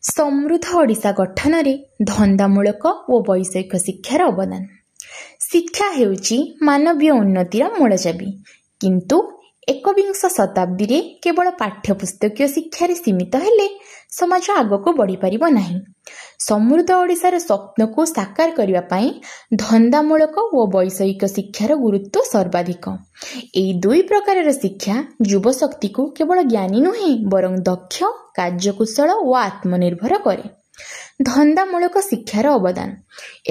ସମୃଦ୍ଧ ଓଡ଼ିଶା ଗଠନରେ ଧନ୍ଦାମୂଳକ ଓ ବୈଷୟିକ ଶିକ୍ଷାର ଅବଦାନ। ଶିକ୍ଷା ହେଉଛି ମାନବୀୟ ଉନ୍ନତିର ମୂଳ ଚାବି। କିନ୍ତୁ ଏକବିଂଶ ଶତାବ୍ଦୀରେ କେବଳ ପାଠ୍ୟପୁସ୍ତକୀୟ ଶିକ୍ଷାରେ ସୀମିତ ହେଲେ ସମାଜ ଆଗକୁ ବଢ଼ିପାରିବ ନାହିଁ। ସମୃଦ୍ଧ ଓଡ଼ିଶାର ସ୍ୱପ୍ନକୁ ସାକାର କରିବା ପାଇଁ ଧନ୍ଦାମୂଳକ ଓ ବୈଷୟିକ ଶିକ୍ଷାର ଗୁରୁତ୍ୱ ସର୍ବାଧିକ। ଏହି ଦୁଇ ପ୍ରକାରର ଶିକ୍ଷା ଯୁବଶକ୍ତିକୁ କେବଳ ଜ୍ଞାନୀ ନୁହେଁ, ବରଂ ଦକ୍ଷ, କାର୍ଯ୍ୟକୁଶଳ ଓ ଆତ୍ମନିର୍ଭର କରେ। ଧନ୍ଦାମୂଳକ ଶିକ୍ଷାର ଅବଦାନ,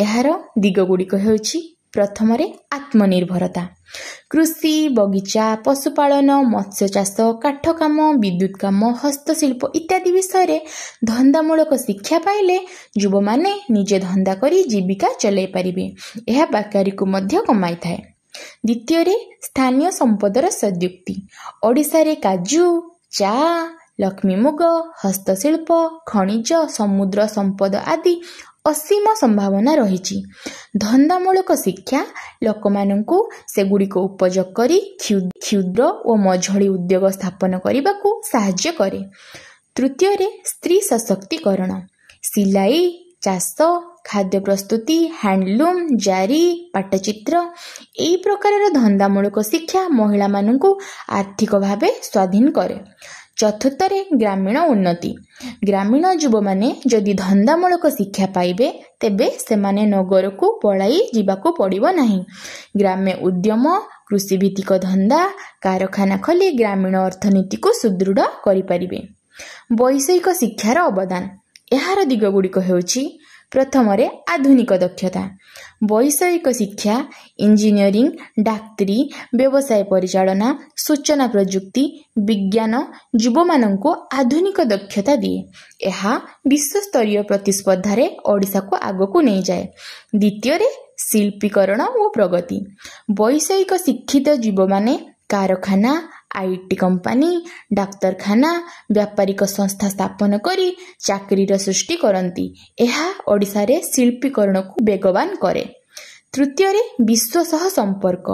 ଏହାର ଦିଗଗୁଡ଼ିକ ହେଉଛି: ପ୍ରଥମରେ ଆତ୍ମନିର୍ଭରତା। କୃଷି, ବଗିଚା, ପଶୁପାଳନ, ମତ୍ସ୍ୟ ଚାଷ, କାଠ କାମ, ବିଦ୍ୟୁତ କାମ, ହସ୍ତଶିଳ୍ପ ଇତ୍ୟାଦି ବିଷୟରେ ଧନ୍ଦାମୂଳକ ଶିକ୍ଷା ପାଇଲେ ଯୁବମାନେ ନିଜେ ଧନ୍ଦା କରି ଜୀବିକା ଚଲାଇ ପାରିବେ। ଏହା ବେକାରୀକୁ ମଧ୍ୟ କମାଇଥାଏ। ଦ୍ୱିତୀୟରେ ସ୍ଥାନୀୟ ସମ୍ପଦର ସଦ୍ଯୁକ୍ତି। ଓଡ଼ିଶାରେ କାଜୁ, ଚା, ଲକ୍ଷ୍ମୀମୁଗ, ହସ୍ତଶିଳ୍ପ, ଖଣିଜ, ସମୁଦ୍ର ସମ୍ପଦ ଆଦି ଅସୀମ ସମ୍ଭାବନା ରହିଛି। ଧନ୍ଦାମୂଳକ ଶିକ୍ଷା ଲୋକମାନଙ୍କୁ ସେଗୁଡ଼ିକ ଉପଯୋଗ କରି କ୍ଷୁଦ୍ର ଓ ମଝାରୀ ଉଦ୍ୟୋଗ ସ୍ଥାପନ କରିବାକୁ ସାହାଯ୍ୟ କରେ। ତୃତୀୟରେ ସ୍ତ୍ରୀ ସଶକ୍ତିକରଣ। ସିଲାଇ, ଚାଷ, ଖାଦ୍ୟ ପ୍ରସ୍ତୁତି, ହ୍ୟାଣ୍ଡଲୁମ୍, ଜାରି, ପାଟଚିତ୍ର ଏହି ପ୍ରକାରର ଧନ୍ଦାମୂଳକ ଶିକ୍ଷା ମହିଳାମାନଙ୍କୁ ଆର୍ଥିକ ଭାବେ ସ୍ୱାଧୀନ କରେ। ଚତୁର୍ଥରେ ଗ୍ରାମୀଣ ଉନ୍ନତି। ଗ୍ରାମୀଣ ଯୁବମାନେ ଯଦି ଧନ୍ଦାମୂଳକ ଶିକ୍ଷା ପାଇବେ, ତେବେ ସେମାନେ ନଗରକୁ ପଳାଇ ଯିବାକୁ ପଡ଼ିବ ନାହିଁ। ଗ୍ରାମ୍ୟ ଉଦ୍ୟମ, କୃଷିଭିତ୍ତିକ ଧନ୍ଦା, କାରଖାନା ଖୋଲି ଗ୍ରାମୀଣ ଅର୍ଥନୀତିକୁ ସୁଦୃଢ଼ କରିପାରିବେ। ବୈଷୟିକ ଶିକ୍ଷାର ଅବଦାନ, ଏହାର ଦିଗଗୁଡ଼ିକ ହେଉଛି: ପ୍ରଥମରେ ଆଧୁନିକ ଦକ୍ଷତା। ବୈଷୟିକ ଶିକ୍ଷା ଇଞ୍ଜିନିୟରିଂ, ଡାକ୍ତରୀ, ବ୍ୟବସାୟ ପରିଚାଳନା, ସୂଚନା ପ୍ରଯୁକ୍ତି ବିଜ୍ଞାନ ଯୁବମାନଙ୍କୁ ଆଧୁନିକ ଦକ୍ଷତା ଦିଏ। ଏହା ବିଶ୍ୱସ୍ତରୀୟ ପ୍ରତିସ୍ପର୍ଦ୍ଧାରେ ଓଡ଼ିଶାକୁ ଆଗକୁ ନେଇଯାଏ। ଦ୍ୱିତୀୟରେ ଶିଳ୍ପୀକରଣ ଓ ପ୍ରଗତି। ବୈଷୟିକ ଶିକ୍ଷିତ ଯୁବମାନେ କାରଖାନା, IT company, ଡାକ୍ତରଖାନା, ବ୍ୟାପାରିକ ସଂସ୍ଥା ସ୍ଥାପନ କରି ଚାକିରିର ସୃଷ୍ଟି କରନ୍ତି। ଏହା ଓଡ଼ିଶାରେ ଶିଳ୍ପୀକରଣକୁ ବେଗବାନ କରେ। ତୃତୀୟରେ ବିଶ୍ୱ ସହ ସମ୍ପର୍କ।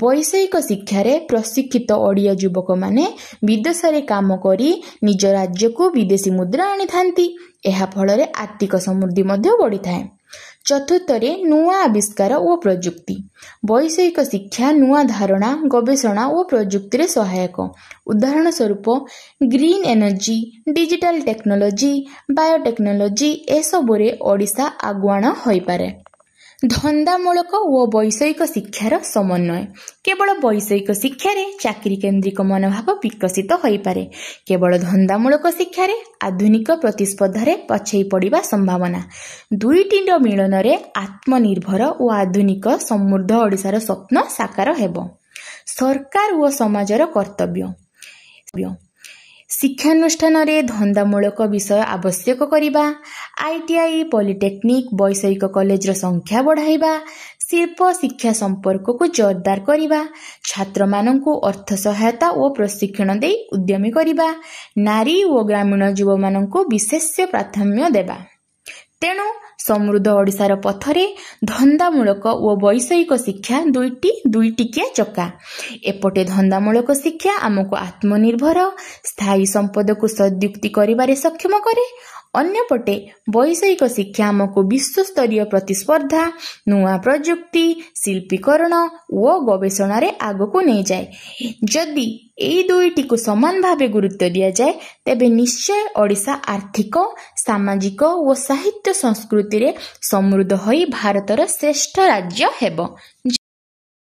ବୈଷୟିକ ଶିକ୍ଷାରେ ପ୍ରଶିକ୍ଷିତ ଓଡ଼ିଆ ଯୁବକମାନେ ବିଦେଶରେ କାମ କରି ନିଜ ରାଜ୍ୟକୁ ବିଦେଶୀ ମୁଦ୍ରା ଆଣିଥାନ୍ତି। ଏହା ଫଳରେ ଆର୍ଥିକ ସମୃଦ୍ଧି ମଧ୍ୟ ବଢ଼ିଥାଏ। ଚତୁର୍ଥରେ ନୂଆ ଆବିଷ୍କାର ଓ ପ୍ରଯୁକ୍ତି। ବୈଷୟିକ ଶିକ୍ଷା ନୂଆ ଧାରଣା, ଗବେଷଣା ଓ ପ୍ରଯୁକ୍ତିରେ ସହାୟକ। ଉଦାହରଣ ସ୍ୱରୂପ green energy, digital technology, biotechnology ଏସବୁରେ ଓଡ଼ିଶା ଆଗୁଆଣ ହୋଇପାରେ। ଧନ୍ଦାମୂଳକ ଓ ବୈଷୟିକ ଶିକ୍ଷାର ସମନ୍ୱୟ। କେବଳ ବୈଷୟିକ ଶିକ୍ଷାରେ ଚାକିରି କେନ୍ଦ୍ରିକ ମନୋଭାବ ବିକଶିତ ହୋଇପାରେ। କେବଳ ଧନ୍ଦାମୂଳକ ଶିକ୍ଷାରେ ଆଧୁନିକ ପ୍ରତିସ୍ପର୍ଦ୍ଧାରେ ପଛେଇ ପଡ଼ିବା ସମ୍ଭାବନା। ଦୁଇଟିର ମିଳନରେ ଆତ୍ମନିର୍ଭର ଓ ଆଧୁନିକ ସମୃଦ୍ଧ ଓଡ଼ିଶାର ସ୍ୱପ୍ନ ସାକାର ହେବ। ସରକାର ଓ ସମାଜର କର୍ତ୍ତବ୍ୟ: ଶିକ୍ଷାନୁଷ୍ଠାନରେ ଧନ୍ଦାମୂଳକ ବିଷୟ ଆବଶ୍ୟକ କରିବା, ଆଇଟିଆଇ, ପଲିଟେକ୍ନିକ୍, ବୈଷୟିକ କଲେଜର ସଂଖ୍ୟା ବଢ଼ାଇବା, ଶିଳ୍ପ ଶିକ୍ଷା ସମ୍ପର୍କକୁ ଜୋରଦାର କରିବା, ଛାତ୍ରମାନଙ୍କୁ ଅର୍ଥ ସହାୟତା ଓ ପ୍ରଶିକ୍ଷଣ ଦେଇ ଉଦ୍ୟମୀ କରିବା, ନାରୀ ଓ ଗ୍ରାମୀଣ ଯୁବମାନଙ୍କୁ ବିଶେଷ ପ୍ରାଧାନ୍ୟ ଦେବା। ତେଣୁ ସମୃଦ୍ଧ ଓଡ଼ିଶାର ପଥରେ ଧନ୍ଦାମୂଳକ ଓ ବୈଷୟିକ ଶିକ୍ଷା ଦୁଇଟି ଦୁଇଟିକିଆ ଚକା। ଏପଟେ ଧନ୍ଦାମୂଳକ ଶିକ୍ଷା ଆମକୁ ଆତ୍ମନିର୍ଭର, ସ୍ଥାୟୀ ସମ୍ପଦକୁ ସଦ୍ଯୁକ୍ତି କରିବାରେ ସକ୍ଷମ କରେ, ଅନ୍ୟପଟେ ବୈଷୟିକ ଶିକ୍ଷା ଆମକୁ ବିଶ୍ୱସ୍ତରୀୟ ପ୍ରତିସ୍ପର୍ଦ୍ଧା, ନୂଆ ପ୍ରଯୁକ୍ତି, ଶିଳ୍ପୀକରଣ ଓ ଗବେଷଣାରେ ଆଗକୁ ନେଇଯାଏ। ଯଦି ଏହି ଦୁଇଟିକୁ ସମାନ ଭାବେ ଗୁରୁତ୍ୱ ଦିଆଯାଏ, ତେବେ ନିଶ୍ଚୟ ଓଡ଼ିଶା ଆର୍ଥିକ, ସାମାଜିକ ଓ ସାହିତ୍ୟ ସଂସ୍କୃତିରେ ସମୃଦ୍ଧ ହୋଇ ଭାରତର ଶ୍ରେଷ୍ଠ ରାଜ୍ୟ ହେବ।